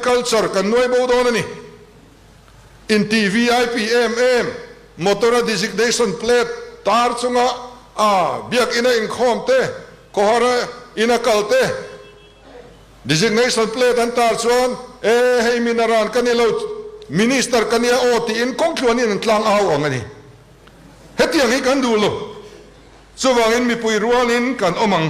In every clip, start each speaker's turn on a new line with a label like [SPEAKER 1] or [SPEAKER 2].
[SPEAKER 1] culture kan nuai bo dawn a ni. Inti VIP em em, motor a designation plate tar chunga a biak ina inkhawm te, khawhar a ina kal te, designation plate an tar chuan e hei minaran ka ni lo, minister ka nia aw tiin kawngtluanin an tlang au ang a ni. Hetiang hi kan duh lo. Chuvangin mipui rualin kan awm ang.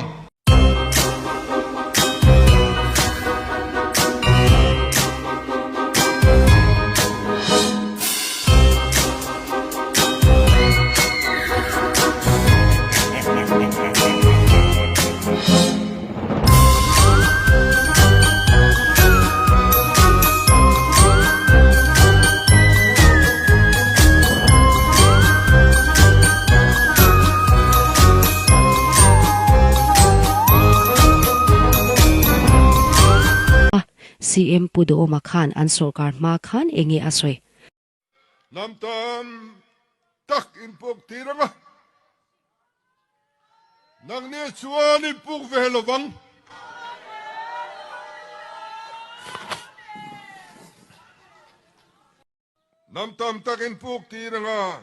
[SPEAKER 2] CM Pu Duhoma khan an sorkar hma khan enge a sawi?
[SPEAKER 1] Hnam tam tak inpuk tir ang a, nangni chuan inpuk ve lovang. Hnam tam tak inpuk tir ang a,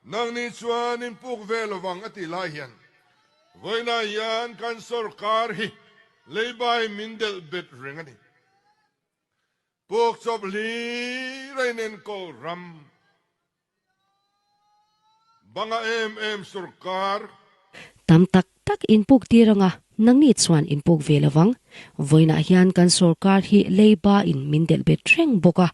[SPEAKER 1] nangni chuan inpuk ve lovang a tih lai hian vawiinah hian kan sorkar hi leibai min delh bet reng a ni. Puk chawp hlir a inenkawl ram banga em em sorkar.
[SPEAKER 2] Tam tak tak inpuk tir anga nangni chuan inpuk ve lovang. Vawiinah hian kan sorkar hi leiba in min delh bet reng bawk a.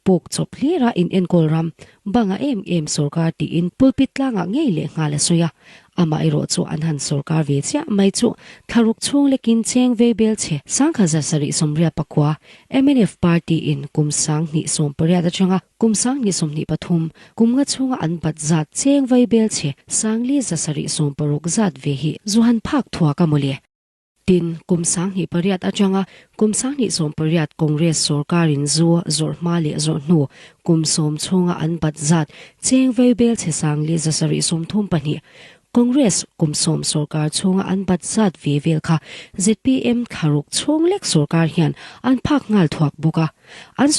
[SPEAKER 2] Puk chawp hlira inenkawl ram banga em em sorkar tiin pulpit tlangah ngei leh nghal a sawi a. Amaherawh chu an han sorkar ve chiah mai chu thlaruk chhung lekin cheng vei bel chhe 1789 mnf party in kum 2018 atanga kum 2023 kum nga chhunga an bat zat cheng vei bel chhe 5760 zat ve hi zu han phak thuak a mawle. Tin, kum 2008 atanga kum 2018 Congress sorkarin zu zawrh hma leh zawrh hnu kum sawm chhunga an bat zat cheng vei bel chhe 5732 Congress kum sawm sorkar chhunga an bat zat ve vel kha zpm thlaruk chhung lek sorkar hian an phak nghal thuak bawk a. An.